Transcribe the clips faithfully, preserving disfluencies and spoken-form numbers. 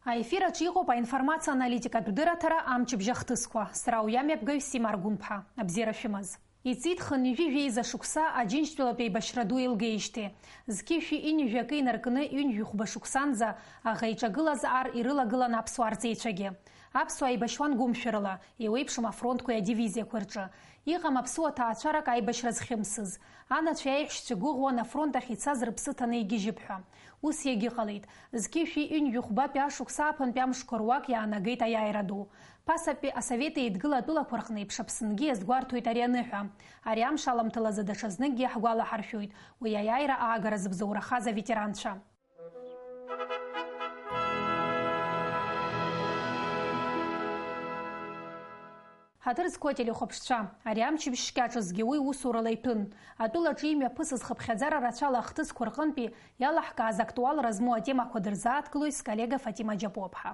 Аефир аҿы иҟоуп аинформациа аналитикатә дырраҭара «Амчыбжь ахҭысқәа». Сара уи амҩаԥгаҩ Сима Аргәынԥҳа. Абзиара шәымаз. Иҵит хынҩажәи жәеиза шықәса Аџьынџьтәылатә еибашьра ду еилгеижьҭеи. Зқьи шәи ҩынҩажәи акы инаркны ҩынҩажәи хәба шықәсанӡа аӷа иҿагылаз ар ирылагылан аԥсуаа рҵеицәагьы. Аԥсуаа еибашьуан гәымшәарыла, еиуеиԥшым афронтқәеи адивизиақәеи рҿы. Иҟам аԥсуа ҭаацәарак аибашьра зхьымсыз. Анацәа аиҳәшьцәа гәыӷуан афронт ахь ицаз рыԥсы ҭаны игьежьып ҳәа. Ус иагьыҟалеит. Зқьи шәи ҩынҩажәи хәбатәи ашықәса аԥынтәи амшқәа руак иаанагеит аиааира ду. Ԥасатәи асовет еидгыла атәылақәа рҟны еиԥш Аԥсынгьы иазгәарҭоит ари аныҳәа. Ари амш аламҭалазы даҽазныкгьы иаҳгәалаҳаршәоит уи аиааира аагара зыбзоурахаз аветеранцәа. Ҳаҭыр зқәу ателехәаԥшцәа, ари амчыбжь шкьаҿызгьы уи усурала иҭәын. Атәылаҿы имҩаԥысыз хыԥхьаӡара рацәала ахҭысқәа рҟынтәи иалаҳкааз актуалра змоу атемақәа дырзааҭгылоит сколлега Фатима Џьапуаԥҳа.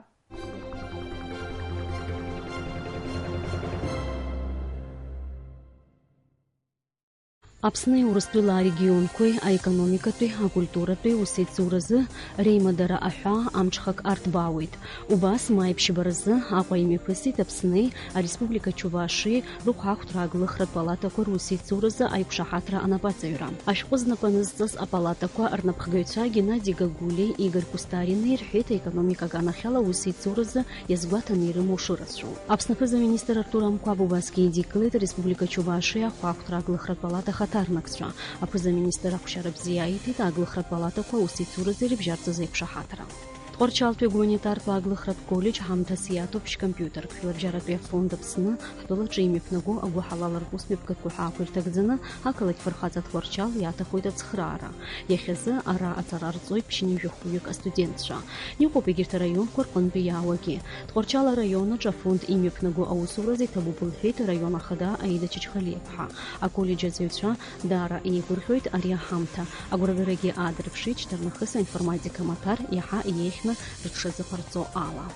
Аԥсни Урыстәыла арегионқәеи аекономикатәи, акультуратәи усеицуразы реимадара аҳәаа амҽхак арҭбаауеит. Убас, маи ԥшьба рзы Аҟәа имҩаԥысит Аԥсни Ареспублика Чувашиеи рыхәаахәҭра аглыхратә палатақәа русеицуразы аиқәшаҳаҭра анапаҵаҩра. Ашәҟәы знапы анызҵаз апалатақәа рнапхгаҩцәа Геннади Гагулиеи Игорь Кустарини ирҳәеит аекономика аганахьала усеицуразы иазгәаҭаны ирымоу шырацәоу. Аԥсны аԥыза-министр Артур Амқәаб убасгьы идикылеит Ареспублика Чувашиа ахәаахәҭра аглыхратә палата ахаҭарнакцәа. Аԥыза-министр ахәшьара бзиа аиҭеит аглыхратә палатақәа аусеицуразы ирыбжьарҵаз аиқәшаҳаҭра. Тҟәарчалтәи агуманитартә аглыхратә коллеџь ҳамҭас иаҭоуп шькомпиутерк. Жәларбжьаратәи афонд Аԥсны ҳтәылаҿы имҩаԥнаго агәыҳалалратә усмҩаԥгатәқәа ҳәа ақәа ирҭагӡаны, ақалақь фырхаҵа Тҟәарчал иаҭахоит ацхыраара. Иахьазы ара аҵара арҵоит ԥшьынҩажәи хәҩык астудентцәа. Иҟоуп егьырҭ араионқәа рҟынтәи иаауагьы. Тҟәарчал араион аҿы афонд имҩаԥнаго аусураз иҭабуп лҳәеит араион ахада Аида Чачхалиаԥҳа. Аколлеџь азыҩцәа даара еигәырӷьоит ари аҳамҭа. Агәрагарагьы аадырԥшит шьҭарнахыс аинформатика амаҭәар иаҳа иеиӷьны рыҽшазыҟарҵо ала.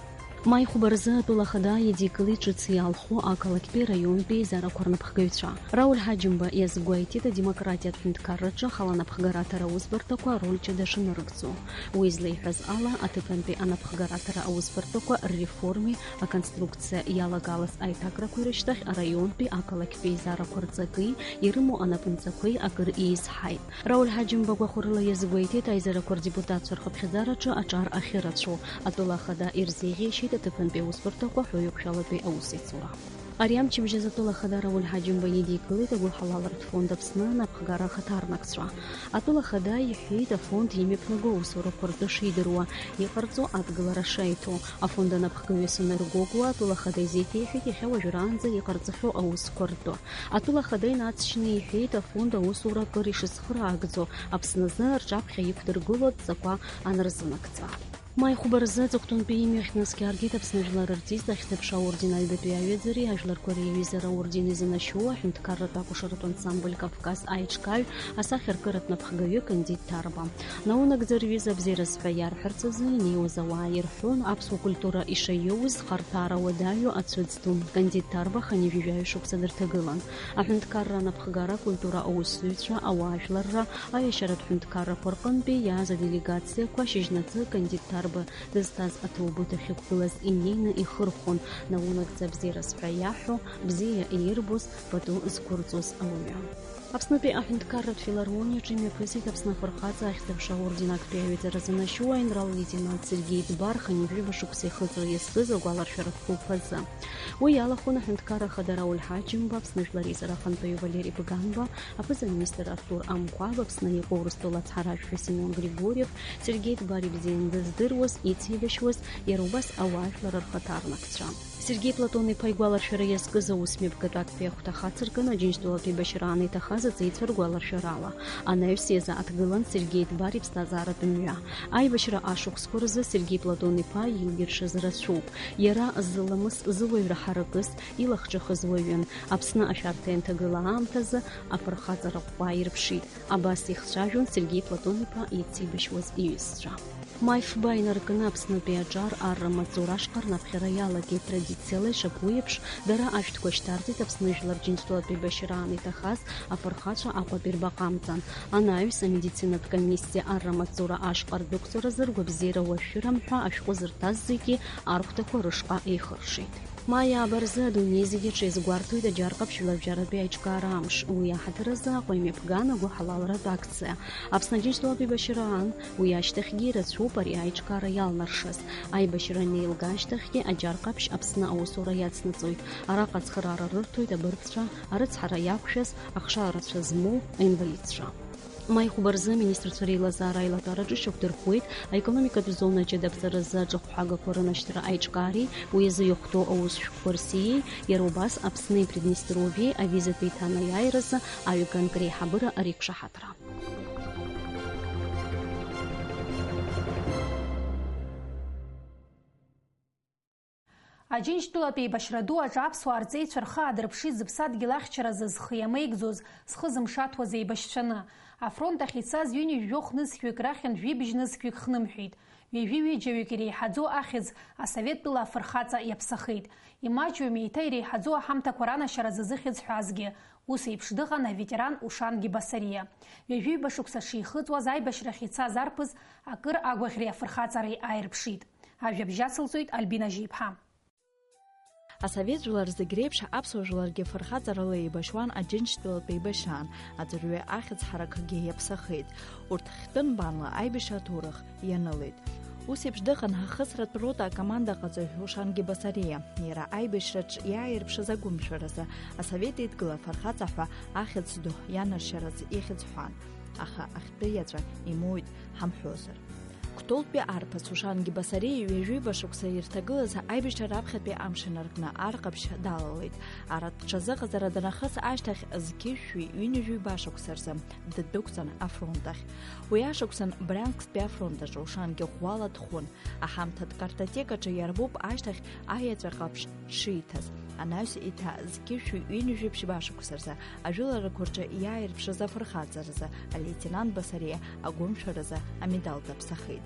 Маи хәба рзы атәыла ахада идикылеит ҿыц иалху ақалақьтәи раионтәи еизарақәа рнапхгаҩцәа. Рауль Ҳаџьымба иазгәеиҭеит адемократиатә ҳәынҭқарраҿы ахала анапхгараҭара аусбарҭақәа ароль ҷыда шынарыгӡо. Уи злеиҳәаз ала, аҭыԥантәи анапхгараҭара аусбарҭақәа рреформеи аконструкциа иалагалаз аиҭакрақәеи рышьҭахь араионтәи ақалақьтәи еизарақәа рҵаки ирымоу анапынҵақәеи акыр еизҳаит. Рауль Ҳаџьымба гәахәарыла иазгәеиҭеит аизарақәа рдепутатцәа рхыԥхьаӡараҿы аҿар ахьырацәоу. Атәыла ахада ирзеиӷьеишьеит аҭыԥантәи аусбарҭақәа ҳәаҩык-шәалатәи аусеицура. Ари амчыбжьаз атәыла ахада Рауль Ҳаџьымба идикылеит агәыҳалалратә фонд Аԥсны анапхгара ахаҭарнакцәа. Атәыла ахада иҳәеит, афонд имҩаԥнаго аусурақәа ртәы шидыруа, иҟарҵо адгылара шеиҭо. Афонд анапхгаҩы Сонер Гогәуа атәыла ахада изеиҭеиҳәеит иахьа уажәраанӡа иҟарҵахьоу аусқәа ртәы. Атәыла ахада инаҵшьны иҳәеит, афонд аусура акыр ишыцхыраагӡо, Аԥсназы рҿаԥхьа иқәдыргыло адҵақәа анырзынагӡа. Маи хәба рзы аҵыхәтәантәи имҩахь днаскьаргеит Аԥсны жәлар рартист Ахьӡ-аԥша аорден аҩбатәи аҩаӡареи ажәларқәа реиҩызара аордени занашьоу аҳәынҭқарратә акәашаратә ансамбль Кавказ аиҿкааҩ, асахьаркыратә напхгаҩы Кандид Ҭарба. Наунагӡа рҩыза абзиараз ҳәа иарҳәарц азы инеиуаз ауаа ирҳәон, аԥсуа культура ишаиоуз, харҭәаара уадаҩу ацәыӡ ду. Кандид Ҭарба хынҩажәи жәаҩа шықәса дырҭагылан. Аҳәынҭқарра анапхгара акультура аусзуҩцәа, ауаажәларра, аиашьаратә ҳәынҭқаррақәа рҟынтәи иааз аделегациақәа шьыжьнаҵы Кандид Ҭарба дызҭаз аҭоубыҭ ахьықәгылаз инеины ихырхәон, наунагӡа абзиараз ҳәа иаҳәо, бзиа иирбоз, пату зқәырҵоз ауаҩы. Аԥснытәи аҳәынҭқарратә филармониаҿы имҩаԥысит Аԥсны Афырхаҵа Ахьӡ-аԥша аорден актәи аҩаӡара занашьоу аинрал-леитенант Сергеи Дбар хынҩажәи жәаба шықәса ихыҵра иазкыз агәаларшәаратә хәылԥазы. Уи иалахәын аҳәынҭқарра ахада Рауль Ҳаџьымба, Аԥсны жәлар реизара ахантәаҩы Валери Бганба, аԥыза-министр Артур Амқәаб, Аԥсны иҟоу Урыстәыла ацҳаражәҳәаҩ Симеон Григорьев, Сергеи Дбар ибзианы дыздыруаз, ицеибашьуаз, иара убас ауаажәлар рхаҭарнакцәа. Сергеи Платон-иԥа игәаларшәара иазкыз аус мҩаԥгатәы актәи ахәҭа хацыркын, Аџьынџьтәылатә еибашьра анеиҭахаз аҵеицәа ргәаларшәарала. Анаҩс иазааҭгылан Сергеи Дбар иԥсҭазааратә мҩа. Аибашьра ашықәсқәа рзы Сергеи Платон-иԥа илиршаз рацәоуп. Иара зыламыс, зыуаҩра ҳаракыз, илахҿыхыз уаҩын. Аԥсны ашәарҭа ианҭагыла аамҭазы афырхаҵара ӷәӷәа аирԥшит. Абас ихцәажәон Сергеи Платон-иԥа ицеибашьуаз иҩызцәа. Маи фба инаркны Аԥснытәи аҿар арра маҵзура ашҟа рнаԥхьара иалагеит. Традициала ишаԥу еиԥш, дара ашәҭқәа шьҭарҵеит Аԥсны жәлар Џьынџьтәылатә еибашьраан иҭахаз афырхацәа Аҟәатәи рбаҟа амҵан. Анаҩс, амедицинатә комиссиа арра маҵзура ашҟа рдәықәҵаразы ргәабзиара уашәшәырам ҳәа ашәҟәы зырҭаз зегьы архәҭақәа рышҟа еихыршеит. Маи ааба рзы адунеи зегьы аҽеизгәарҭоит аџьар ҟаԥшь жәларбжьаратәи аиҿкаара амш. Уи аҳаҭыр азы Аҟәа имҩаԥган агәыҳалалратә акциа. Аԥсны Аџьынџьтәылатә еибашьраан, уи ашьҭахьгьы ирацәоуп ари аиҿкаара иалнаршаз. Аибашьра анеилга ашьҭахьгьы аџьар ҟаԥшь Аԥсны аусура иацнаҵоит. Араҟа ацхыраара рырҭоит абыргцәа, арыцҳара иақәшәаз, ахшара рацәа змоу аинвалидцәа. Маи хәба рзы аминистрцәа реилазаара аилатәараҿы ишьақәдырӷәӷәеит аекономикатә зонаҿы адапҵаразы аҿахәҳагақәа рынашьҭра аиҿкаареи уи азы иахәҭоу аусшәҟәқәа рсиеи, иара убас Аԥсни Приднестровиеи авизатә еиҭанеиааиразы аҩганк реиҳабыра реиқәшаҳаҭра. Аџьынџьтәылатә еибашьра ду аҿы аԥсуаа рҵеицәа рхы аадырԥшит зыԥсадгьыл ахьчаразы зхы иамеигӡоз, зхы зымшаҭуаз еибашьцәаны. Афронт ахь ицаз ҩынҩажәи жәохә нызқьҩык рахьынтә жәибжь нызқьҩык хнымҳәит. Ҩажәи ҩыџьаҩык иреиҳаӡоу ахьӡ асовет тәыла афырхаҵа иаԥсахеит. Имаҷҩым еиҭа иреиҳаӡоу аҳамҭақәа ранашьаразы зыхьӡ ҳәазгьы. Ус еиԥш дыҟан аветеран Ушанги Басариа. Ҩажәи ҩба шықәса шихыҵуаз аибашьрахь ицаз арԥыс акыр агәаӷьреи афырхаҵареи ааирԥшит. Ажәабжь ацылҵоит Альбина Жьеиԥҳа. Асовет жәлар зегь реиԥш аԥсуа жәларгьы фырхаҵарала еибашьуан Аџьынџьтәылатә еибашьраан, аӡәырҩы ахьӡ ҳаракгьы иаԥсахеит. Урҭ хьтәы нбанла аибашьра аҭоурых ианылеит. Ус еиԥш дыҟан ҳахысратә рота акомандаҟаҵаҩ Ушанги Басариа. Иара аибашьраҿ иааирԥшыз агәымшәаразы асовет еидгыла афырхаҵа ҳәа ахьӡ ду ианаршьарц ихьӡ ҳәан. Аха ахьтәы иаҵәа имоуит ҳамҳәозар. Кәтолтәи арԥыс Ушанги Басариа ҩажәи ҩба шықәса ирҭагылаз аибашьра раԥхьатәи амш инаркны ар ҟаԥшь далалеит. Ара дҽазыҟаҵара данахыс ашьҭахь зқьи жәшәи ҩынҩажәи ҩба шықәса рзы ддәықәҵан афронт ахь. Уи ашықәсан Брянсктәи афронт аҿы Ушанги ӷәӷәала дхәын. Аҳамҭатә картотекаҿы иарбоуп ашьҭахь аеҵәа ҟаԥшь шиҭаз. Анаҩс еиҭа зқьи жәшәи ҩынҩажәи ԥшьба шықәса рзы ажәыларақәа рҿы иааирԥшыз афырхаҵаразы алеитенант Басариа агәымшәаразы амедал даԥсахеит.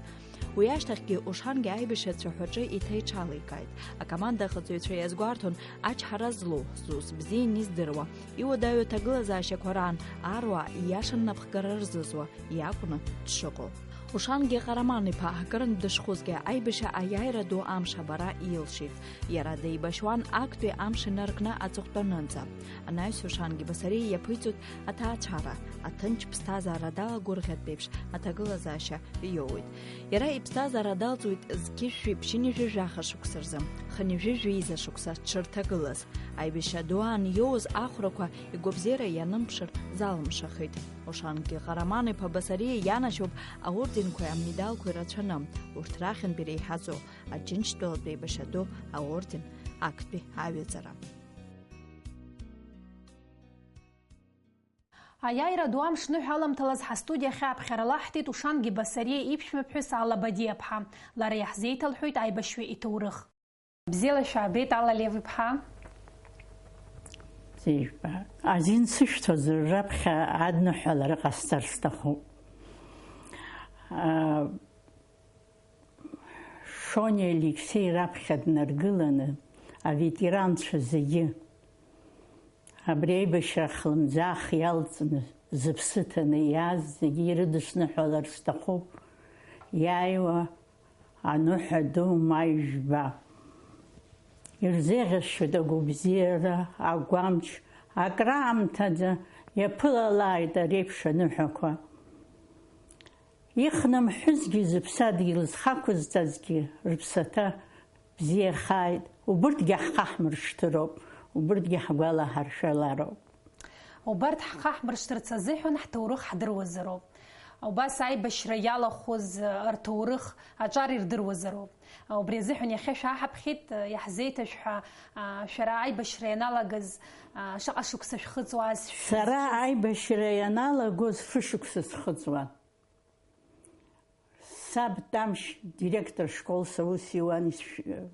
Уи ашьҭахьгьы Ушанги аибашьра ацәаҳәаҿы еиҭа иҽаликааит. Акомандаҟаҵаҩцәа иазгәарҭон ачҳара злоу, зус бзиан издыруа, иуадаҩу аҭагылазаашьақәа раан аруаа ииашан напхгара рзызуа иакәны дшыҟоу. Ушанги Ҟараман-иԥа акырынтә дышхәызгьы аибашьра аиааира ду амш абара илшеит. Иара деибашьуан актәи амш инаркны аҵыхәтәанынӡа. Анаҩс Ушанги Басариа иаԥиҵоит аҭаацәара, аҭынч ԥсҭазаара далагәырӷьартә еиԥш аҭагылазаашьа иоуеит. Иара иԥсҭазаара далҵуеит зқьи жәшәи ԥшьынҩажәи жәаха шықәса рзы, хынҩажәи жәеиза шықәса дшырҭагылаз. Аибашьра ду аан иоуз ахәрақәа игәабзиара ианымԥшыр залымшахеит. Ушанги Ҟараман-иԥа Басариа ианашьоуп аорденқәеи амедалқәеи рацәаны, урҭ рахьынтә иреиҳаӡоу Аџьынџьтәылатә еибашьра ду аорден актәи аҩаӡара. Аиааира ду амш ныҳәа аламҭалаз ҳастудиахь аԥхьара лаҳҭеит Ушанги Басариа иԥшәмаԥҳәыс Алла Бадиаԥҳа. Лара иаҳзеиҭалҳәоит аибашьҩы иҭоурых. Бзиала шәаабеит, Алла Лев-иԥҳа. Бзиа ижәба. Азин сышәҭоз раԥхьа адныҳәалара ҟасҵар сҭахуп. А, Шони Алексеи раԥхьа днаргыланы, аветеранцәа зегьы, абри аибашьра хлымӡаах иалҵны, зыԥсы ҭаны иааз зегьы ирыдысныҳәалар сҭахуп, иааиуа аныҳәа ду ма ижәба. Ирзеиӷьасшьоит агәабзиара, агәамч, акраамҭаӡа иаԥылалааит ари еиԥш аныҳәақәа. Ихнымҳәызгьы, зыԥсадгьыл зхақәызҵазгьы рыԥсаҭа бзиахааит, убырҭгьы ҳхаҳмыршҭыроуп, убырҭгьы ҳгәалаҳаршәалароуп. Убарҭ ҳхаҳмыршҭырц азыҳәан ҳҭоурых ҳдыруазароуп. Убас аибашьра иалахәыз рҭоурых аҿар ирдыруазароуп. Убри азыҳәан иахьа шәаҳаԥхьеит, иаҳзеиҭашәҳәа, шәара аибашьра ианалагаз шаҟа шықәса шәхыҵуаз шәҳәоз. Сара аибашьра ианалагоз фышықәса схыҵуан. Саб Тамшь директор школ саус иуан, исшә-,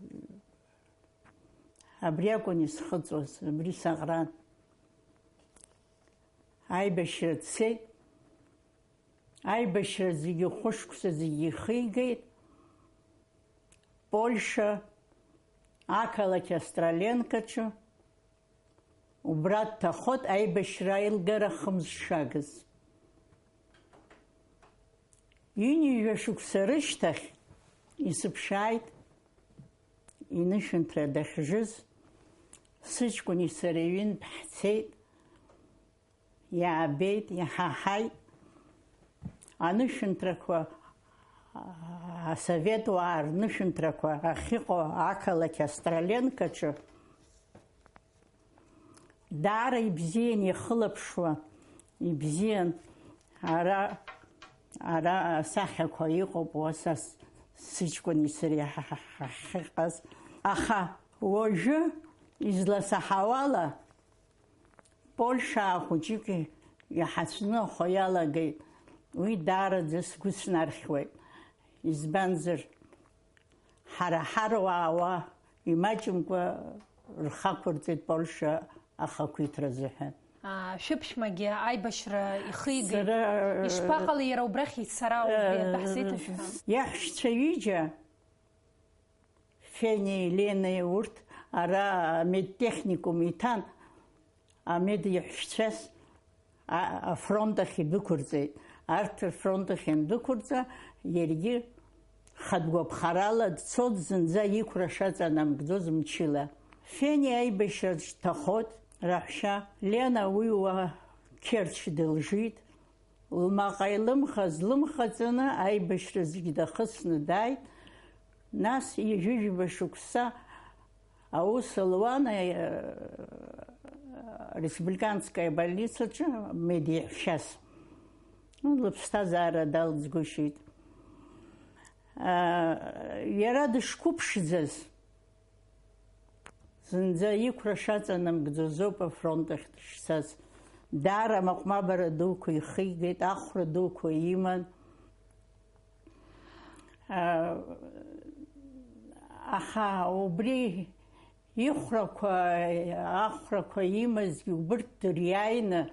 абри акәын исхыҵуаз, абри саӷран. Аибашьра дцеит, Аибашьра зегьы, хәышықәса зегьы ихигеит Польша ақалақь Остроленкаҿы. Убра дҭахоит аибашьра аилгара хымз шагыз. Ҩынҩажәа шықәса рышьҭахь исыԥшааит инышәынҭра дахьжыз, сыҷкәыни сареи ҩынтә ҳцеит. Иаабеит, иҳаҳаит. Анышәынҭрақәа, асовет уаа рнышәынҭрақәа ахьыҟоу ақалақь Остроленкаҿы даара ибзиан ихылаԥшуа, ибзиан. Ара, ара асахьақәа иҟоуп, уа са с-, сыҷкәыни сареи ҳа-, ҳа-, ҳахьыҟаз. Аха уажәы, изласаҳауала, Польшаа хәыҷык иҳацәныҟәо иалагеит. Уи даараӡа сгәы снархьуеит. Избанзар, ҳара ҳаруаа уа имаҷымкәа рхы ақәырҵеит Польша ахақәиҭра азыҳәан. Аа, шәыԥшәмагьы аибашьра ихигеит. Сара, Ишԥаҟалеи иара убрахь ицара, убри атәы ҳзеиҭашәҳәа. Иаҳәшьцәа ҩыџьа, Фенеи Ленеи урҭ ара амедтехникум иҭан, амедиаҳәшьцәас а-, афронт ахь идәықәырҵеит. Арҭ афронт ахь иандәықәырҵа, иаргьы хатә гәаԥхарала дцоит, зынӡа иқәра шаҵанамгӡоз мчыла. Фени аибашьраҿ дҭахоит, раҳәшьа Лена уи уа Қьерч дылжит. Лмаҟа илымхаз лымхаҵаны аибашьра зегь дахысны дааит, нас ҩажәижәаба шықәса аус луан, э, республиканская больницаҿы медиаҳәшьас. Ну, лыԥсҭазаара далҵгәышьеит. Э, иара дышқәыԥшӡаз, Зынӡа иқәра шаҵанамгӡозоуп афронт ахь дышцаз. Даара амаҟәмабара дуқәа ихигеит, ахәра дуқәа иман. А, аха убри ихәрақәа, ахәрақәа имазгьы убырҭ дыриааины,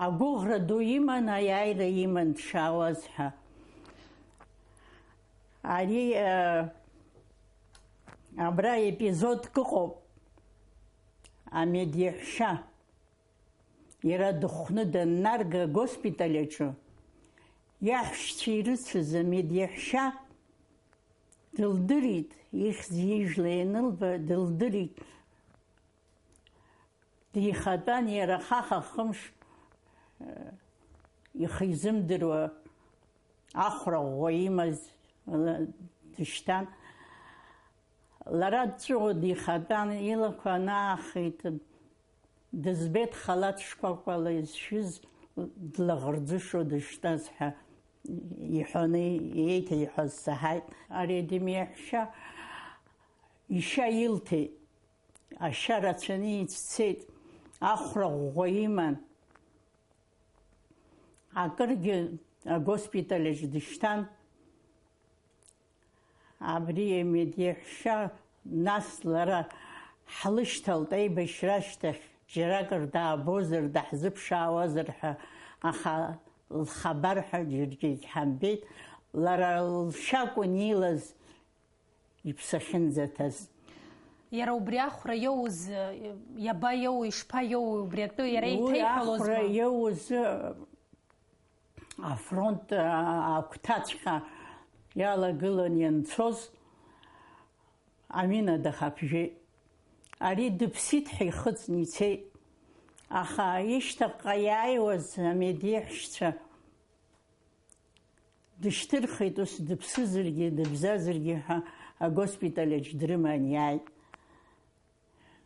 Агәыӷра ду иман, аиааира иман дшаауаз ҳәа. Ари, э, абра епизодк ыҟоуп. Амедиаҳәшьа иара дыхәны даннарга агоспиталь аҿы, иаҳәшьцәа ирыцыз амедиаҳәшьа дылдырит, ихьӡ ижәла ианылба, дылдырит. Дихатәан иара хаха хымш, э, ихы изымдыруа ахәра ӷәӷәа имаз, ла-, дышьҭан. Лара дҵәыуо дихатәан, илақәа анаахит, дызбеит халаҭ шкәакәала изшәыз, длаӷырӡышо дыштәаз ҳәа иҳәаны еиҭа иҳәаз саҳаит. Ари адемиаҳәшьа ишьа илҭеит. Ашьа рацәаны ицәцеит, ахәра ӷәӷәа иман. Акыргьы агоспиталь аҿы дышьҭан. Абри амедиаҳәшьа, нас лара ҳлышьҭалт аибашьра ашьҭахь, џьаракыр даабозар, даҳзыԥшаауазар ҳәа, аха лхабар ҳәа џьаргьы егьҳамбеит. Лара лшьа акәын илаз, иԥсы ахьынӡаҭаз. Иара убри ахәра иоуз, иаба иоуи, ишԥа иоуи, убри атәы иара Уи еиҭеиҳәалозма? Ахәра иоуз, афронт, а, агәҭаҵәҟьа иалагылан ианцоз, амина дахаԥжәеит. Ари дыԥсит ҳәа ихыҵны ицеит. Аха ишьҭахьҟа иааиуаз амедиаҳәшьцәа Дышьҭырхит, ус дыԥсызаргьы, дыбзазаргьы ҳәа агоспиталь аҿы дрыман иааит.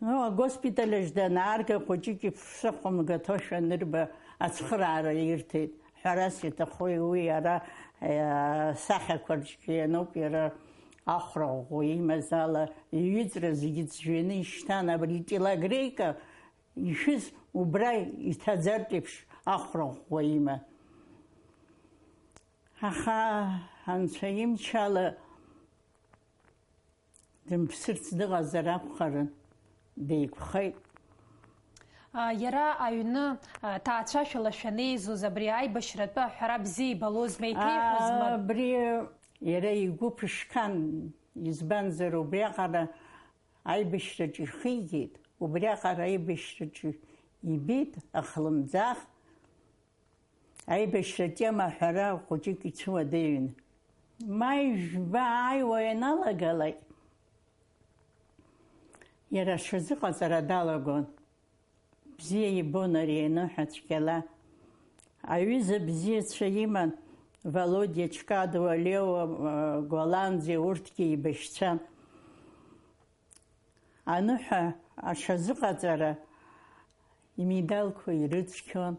Ну, агоспиталь аҿы данаарга, хәыҷык иԥсы хәымгаҭошәа анырба, ацхыраара ирҭеит. Ҳәарас иаҭаху уи ара, э, сахьақәа рҿгьы иануп, иара ахәра ӷәӷәа имаз ала, иҩыҵра зегьы ӡәӡәаны ишьҭан, абри телогрейка Ишәыз убра иҭаӡартә еиԥш ахәра ӷәӷәа има. Аха Анцәа имчала дымԥсырц дыҟазар акәхарын, деиқәхеит. Иара аҩны ҭаацәашәала шәанеизоз абри аибашьратәы аҳәара бзиа ибалозма, иҭеиҳәозма? Абри иара игәы ԥышқан, избанзар убриаҟара аибашьраҿы ихигеит, убриаҟара аибашьраҿы ибеит ахлымӡаах. Аибашьра атема аҳәара хәыҷык ицәуадаҩын. Маи жәба ааиуа ианалагалак, иара аҽазыҟаҵара далагон. Бзиа ибон ари аныҳәа цәгьала. Аҩыза бзиацәа иман, Володиа Чкадуа, Лео, э, Гәаланӡиа, урҭгьы еибашьцәан. Аныҳәа аҽазыҟаҵара имедалқәа ирыцқьон,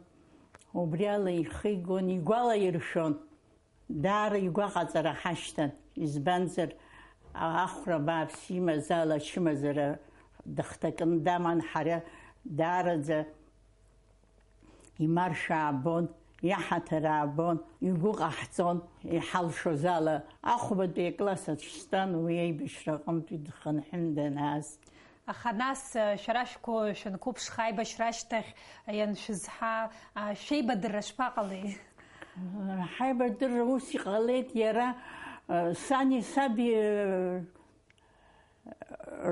убри ала ихигон, игәалаиршәон. Даара игәаҟаҵара ҳашьҭан, избанзар, а-, ахәра бааԥс имаз ала ачымазара дыхҭакны даман, ҳара даараӡа имаршәа аабон, иаҳаҭыр аабон, игәы ҟаҳҵон, иҳалшоз ала. Ахәбатәи акласс аҿы стәан, уи аибашьра аҟынтәи дхынҳәны данааз. Аха нас, шәара шәгәы шәанқәыԥшха, аибашьра ашьҭахь ианшәызҳа, шәеибадырра шԥаҟалеи? Ҳаибадырра ус иҟалеит, иара, сани саби,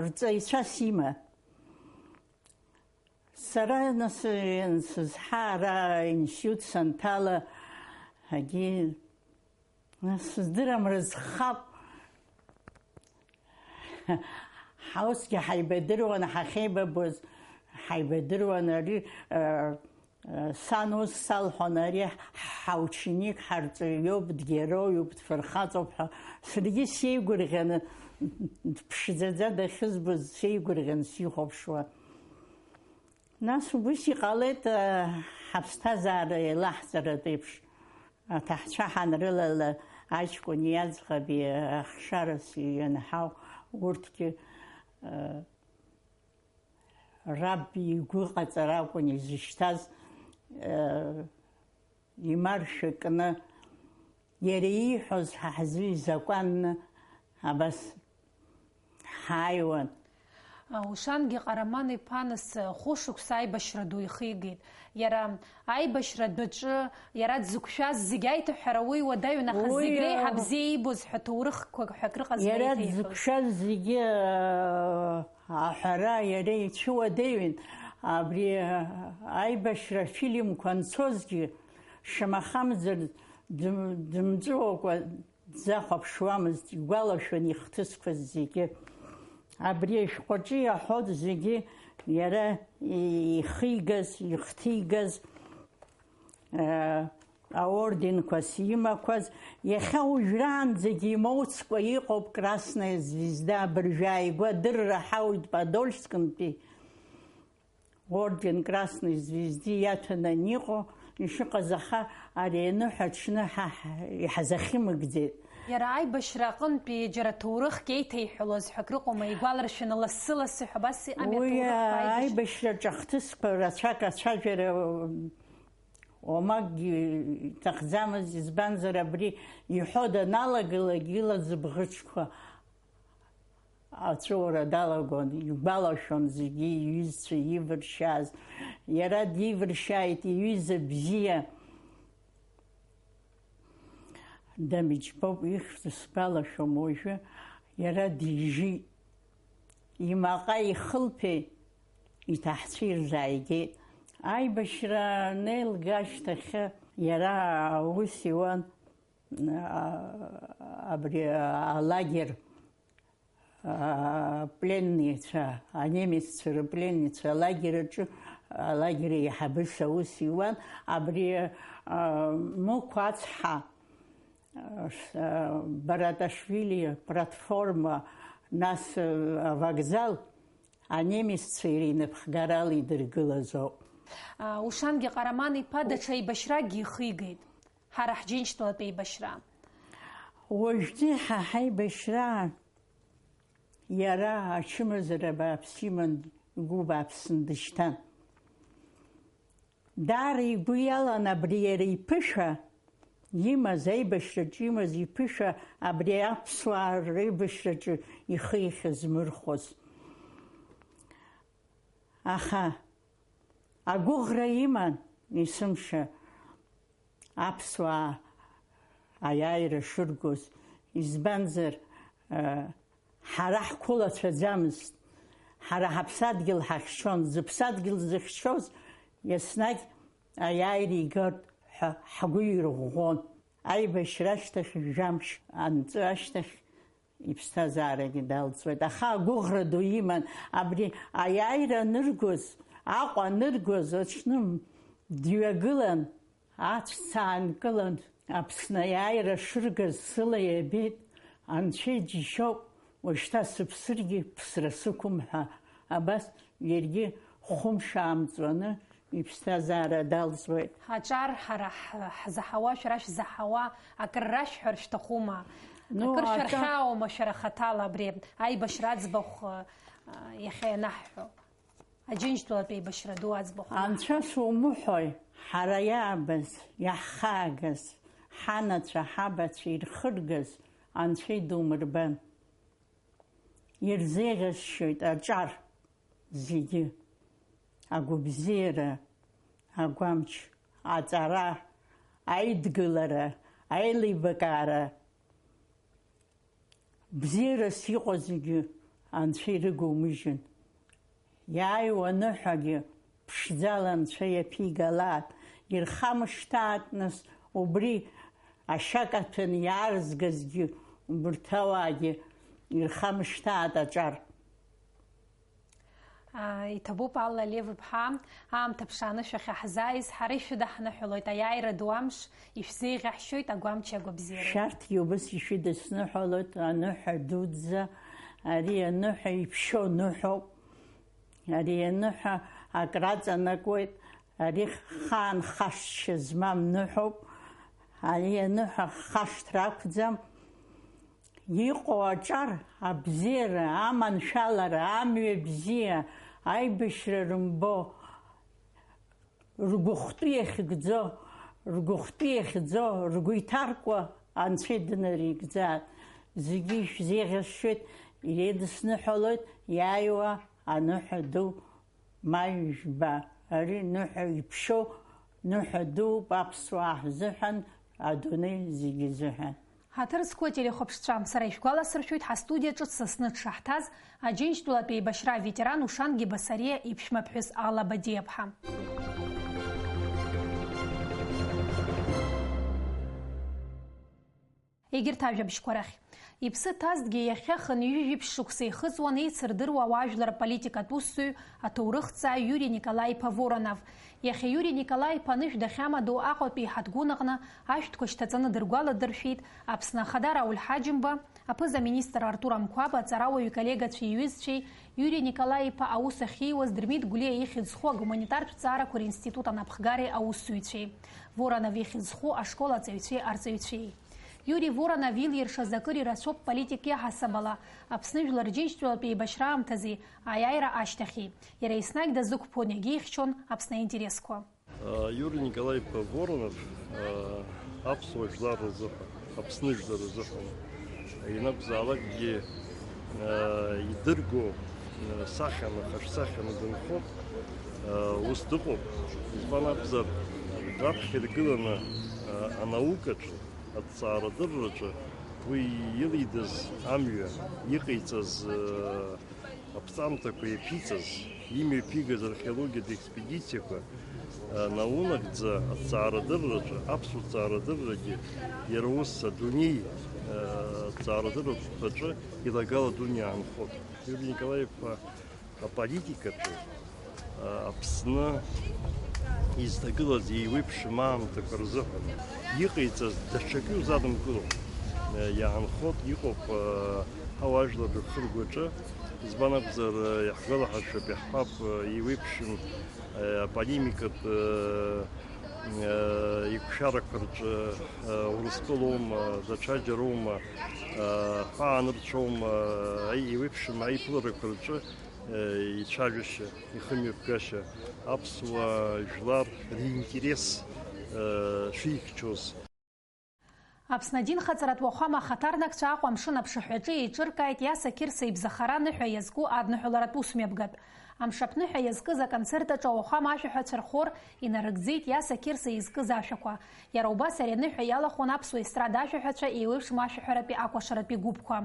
рҵаҩцәас иман. Сара нас, иансызҳа, ара институт санҭала, егьи, нас, сыздырам, рызхап. Ҳа усгьы ҳаибадыруан, ҳахьеибабоз ҳаибадыруан. Ари, э, э, сан ус салҳәон, ари ҳаученик, ҳарҵаҩоуп, дгероиуп, дфырхаҵоуп ҳәа. Саргьы сеигәырӷьаны, дԥшӡаӡа дахьызбоз сеигәырӷьаны сихәаԥшуан. Нас убыс иҟалеит, ҳаԥсҭазаара еилаҳҵаратә еиԥш, аҭаҳцәа ҳанрылала, аҷкәыни аӡӷаби ахшарас ианҳау, урҭгьы, раб игәыҟаҵара акәын изышьҭаз, имаршәа кны, иара ииҳәоз ҳа ҳзы изакәанны абас ҳааиуан. Ушангьы Ҟараман-иԥа нас хәышықәса аибашьра ду ихигеит. Иара аибашьра дәаҿы, иара дзықәшәаз зегь аиҭаҳәара уи уадаҩын, аха зегь реиҳа бзиа иибоз ҳәа ҭоурыхқәак ҳәа акрыҟазма иара иҭеиҳәоз? Дзықәшәаз зегьы, э, аҳәара иара ицәуадаҩын. Абри, э, аибашьра афильмқәа анцозгьы, шамахамзар дым-, дымҵәуакәа дзахәаԥшуамызт, игәалашәон ихҭысқәаз зегьы. Абри ашәҟәаҿы иаҳәоит зегьы иара ихигаз, ихҭигаз, э, аорденқәас имақәаз, иахьа уажәраанӡагьы имоуцкәа иҟоуп Красная Звезда, абыржәы ааигәа адырра ҳауит Подольскынтәи. Орден Красной Звезды иаҭәаны аниҟоу ишыҟаз, аха ари аныҳәа аҽны ҳа, ҳа, иҳазахьымыгӡеит. Иара аибашьра аҟынтәи џьара ҭоурыхк еиҭеиҳәалоз ҳәа акрыҟоума, игәаларшәаны лассы-лассы ҳәа абас иҟами? Уи аҭоурыхтә аибашьра? Аибашьраҿы ахҭысқәа рацәак ацәажәара уамакгьы иҭахӡамызт, избанзар абри иҳәо даналагалак ила зыбӷыҽқәа аҵәыуара далагон, игәалашәон зегьы иҩызцәа ивыршьааз. Иара дивыршьааит иҩыза бзиа. Дамеџьбоуп ихьӡ сгәалашәом уажәы, иара дижит. Имаҟа ихылԥеи иҭаҳцәеи ирзааигеит. Аибашьра анеилга ашьҭахьы иара аус иуан, а, абри алагер, а, пленницәа, анемеццәа рыпленницәа алагер аҿы, алагер еиҳабыс аус иуан. Абри, а, Мықә ацҳа, а, Бараташвили платформа, нас, а, авокзал, анемеццәа иара инапхгарала идыргылаз ауп. А, Ушангьы Ҟараман-иԥа даҽа еибашьракгьы ихигеит, ҳара ҳџьынџьтәылатә еибашьра. Уажәтәи ҳа ҳаибашьраан иара ачымазара бааԥс иман, игәы бааԥсын дышьҭан. Даара игәы иалан абри иара иԥышәа имаз, аибашьраҿы имаз иԥышәа абри аԥсуаа реибашьраҿы ихы иахьазмырхәоз. Аха Агәыӷра иман есымша аԥсуаа аиааира шыргоз, избанзар, ҳара ҳқәылацәаӡамызт. Ҳара ҳаԥсадгьыл ҳахьчон, зыԥсадгьыл зыхьчоз еснагь аиааира игоит ҳәа ҳгәы ирӷәӷәон. Аибашьра ашьҭахь, жәамш анҵы ашьҭахь, иԥсҭазаарагьы далҵуеит. Аха агәыӷра ду иман, абри аиааира аныргоз, Аҟәа аныргоз аҽны дҩагылан, ацәца аанкылан, Аԥсны аиааира шыргаз сыла иабеит, анцәа иџьшьоуп, уажәшьҭа сыԥсыргьы ԥсра сықәым ҳәа, абас иаргьы хәымш аамҵуаны иԥсҭазаара далҵуеит. Аҿар ҳара ҳ-, ҳзаҳауа, шәара шәзаҳауа, акыр рашәҳәар шәҭахума? Ну, акыр аҿар шәархьаауама шәара хаҭала абри аибашьра аӡбахә, а, иахьа ианаҳҳәо? Аџьынџьтәылатә еибашьра ду аӡбахә. Анцәа сумыҳәои, ҳара иаабаз, иаҳхаагаз, ҳанацәа, ҳабацәа ирхыргаз Анцәа идумырбан. Ирзеиӷьасшьоит аҿар зегьы, агәабзиара, агәамч, аҵара, аидгылара, аилибакаара. Бзиарас иҟоу зегьы Анцәа ирыгумыжьын. Иааиуа аныҳәагьы ԥшӡала Анцәа иаԥигалааит, ирхамышҭааит, нас, убри ашьакаҭәан иаарзгазгьы, убырҭ ауаагьы ирхамышҭааит аҿар. Аа, иҭабуп, Алла Лев-иԥҳа, аамҭа ԥшааны шәахьаҳзааиз, ҳара ишәыдаҳныҳәалоит аиааира ду амш, ишәзеиӷьаҳшьоит агәамчи агәабзиареи. Шәарҭгьы убыс ишәыдысныҳәалоит, аныҳәа дуӡӡа, ари аныҳәа иԥшьоу ныҳәоуп, ари аныҳәа акраҵанакуеит, ари хаан хашҭшьа змам ныҳәоуп, ари аныҳәа хашҭра ақәӡам. Иҟоу аҿар абзиара, аманшәалара, амҩа бзиа, аибашьра рымбо, ргәыхәтәы иахьыгӡо, ргәыхәтәы иахьӡо, ргәы иҭаркуа Анцәа идынарыгӡааит. Зегьы ишәзеиӷьасшьоит, иреидысныҳәалоит иааиуа аныҳәа ду. Маи жәба, ари ныҳәа иԥшьоу, ныҳәа дууп аԥсуаа ҳзыҳәан, адунеи зегьы изыҳәан. Ҳаҭыр зқәу ателехәаԥшцәа, сара ишәгәаласыршәоит, ҳастудиа ҿыц сасны дшаҳҭаз Аџьынџьтәылатә еибашьра аветеран Ушанги Басариа иԥшәмаԥҳәыс Алла Бадиаԥҳа. Егьырҭ ажәабжьқәа рахь. Иԥсы ҭазҭгьы иахьа хынҩажәи жәиԥшь шықәса ихыҵуан еицырдыруа ауаажәлар аполитикатә усзуҩ, аҭоурыхҭҵааҩ Иури Николаи-иԥа Воронов. Иахьа Иури Николаи-иԥа анышә дахьамадоу Аҟәатәи иҳаҭгәын аҟны ашәҭқәа шьҭаҵаны дыргәаладыршәеит Аԥсны Ахада Рауль Ҳаџьымба, аԥыза-министр Артур Амқәаба, аҵарауаҩ иколлегацәеи иҩызцәеи, Иури Николаи-иԥа аус ахьиуаз Дырмит Гәлиа ихьӡ зху агуманитартә ҭҵаарақәа ринститут анапхгареи аусзуҩцәеи, Воронов ихьӡ зху ашкол аҵаҩцәеи арҵаҩцәеи. Иури Воронов илиршаз акыр ирацәоуп политик иаҳасабала, Аԥсны Жәлар Џьынџьтәылатә еибашьра аамҭази аиааира ашьҭахьи. Иара еснагь дазықәԥон, иагьихьчон Аԥсны аинтересқәа. Иури Николаи-иԥа Воронов аԥсуа жәлар рзыҳәан, Аԥсны жәлар рзыҳәан ианакәзаалакгьы идырго сахьаны, хашсахьаны дынхоит, ус дыҟоуп. Избан акәзар, раԥхьа иргыланы анаукаҿы, аҭҵаарадырраҿы уи илидаз амҩа, иҟаиҵаз аԥҵамҭақәа иаԥиҵаз, имҩаԥигаз археологиатә експедициақәа, наунагӡа аҭҵаарадырраҿы, аԥсуа ҭҵаарадыррагьы иара ус адунеи аҭҵаарадырратә ԥҟаҿы илагала дуны иаанхоит. Иури Николаи-иԥа аполитикаҿы, Аԥсны изҭагылаз еиуеиԥшым аамҭақәа рзыҳәан иҟаиҵаз даҽакы иузадымкылом. Иаанхоит, иҟоуп ҳауаажәлар рхыргәаҿы, избан акәзар, иаҳгәалаҳаршәап, иаҳҳәап, еиуеиԥшым аполемикатә еиқәшәарақәа рҿы Урыстәылоума, даҽаџьароума, ҳәаа анырцәоума, еиуеиԥшым аиԥыларақәа рҿы ицәажәашьа, ихымҩаԥгашьа, аԥсуа жәлар ринтерес шихьчоз. Аԥсны адинхаҵаратә уахәама ахаҭарнакцәа Аҟәа амшын аԥшаҳәаҿы еиҿыркааит Иаса Қьырса ибзахара аныҳәа иазку адныҳәаларатә усмҩаԥгатә. Амшаԥныҳәа иазкыз аконцерт аҿы ауахәама ашәаҳәацәа рхор инарыгӡеит Иаса Қьырса изкыз ашәақәа. Иара убас ари аныҳәа иалахәын аԥсуа естрада ашәаҳәацәа еиуеиԥшым ашәаҳәаратәи акәашаратәи гәыԥқәа.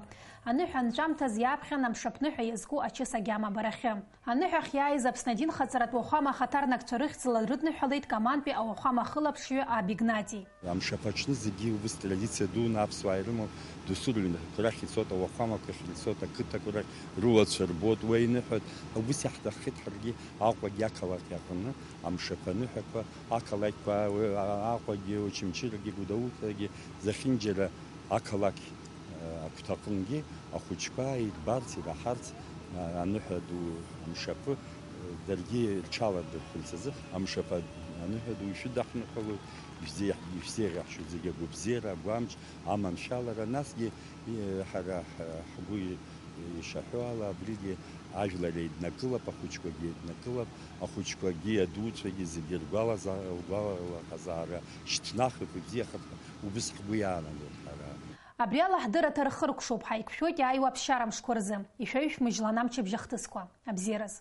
Аныҳәа анҵәамҭаз иааԥхьан амшаԥныҳәа иазку ачыс агьама абарахьы. Аныҳәахь иааиз Аԥсны адинхаҵаратә уахәама ахаҭарнакцәа рыхьӡала рыдныҳәалеит Камантәи ауахәама ахылаԥшҩы Аб Игнати. Амшаԥ аҽны зегьы убыс традициа дуны аԥсуаа ирымоу досу рыҩнқәа рахь ицоит, ауахәамақәа ахь ицоит, ақыҭақәа рахь рыуацәа рбоит, уа иныҳәоит, убыс иаҳҭаххеит ҳаргьы Аҟәагьы ақалақь аҟны амшаԥ аныҳәақәа, ақалақьқәа, уи, а-, Аҟәагьы, Очамчырагьы, Гәдоуҭагьы, зехьынџьара ақалақь, э, агәҭаҟынгьы ахәыҷқәа ирбарц, ираҳарц, а-, аныҳәа ду амшаԥы, э, даргьы рҽаладырхәырц азы амшаԥ аныҳәа ду ишәыдаҳныҳәалоит, ишәзеиҳ-, ишәзеиӷьаҳшьоит зегьы агәыбзиара, агәамч, аманшәалара, насгьы, э, ҳара ҳ-, ҳгәы ишаҳәо ала, абригьы ажәлар еиднакылап, ахәыҷқәагьы еиднакылап, ахәыҷқәагьы, адуцәагьы зегьы ргәалаза-, ргәалаҟазаара шьҭнахып, ибзиахап ҳәа убыс ҳгәы иаанагоит ҳара. Абри ала ҳдырраҭара хыркәшоуп, ҳаиқәшәоит иааиуа аԥсшьара мшқәа рзы. Ишәаҩшәмыжьлан амчыбжь ахҭысқәа. Абзиараз.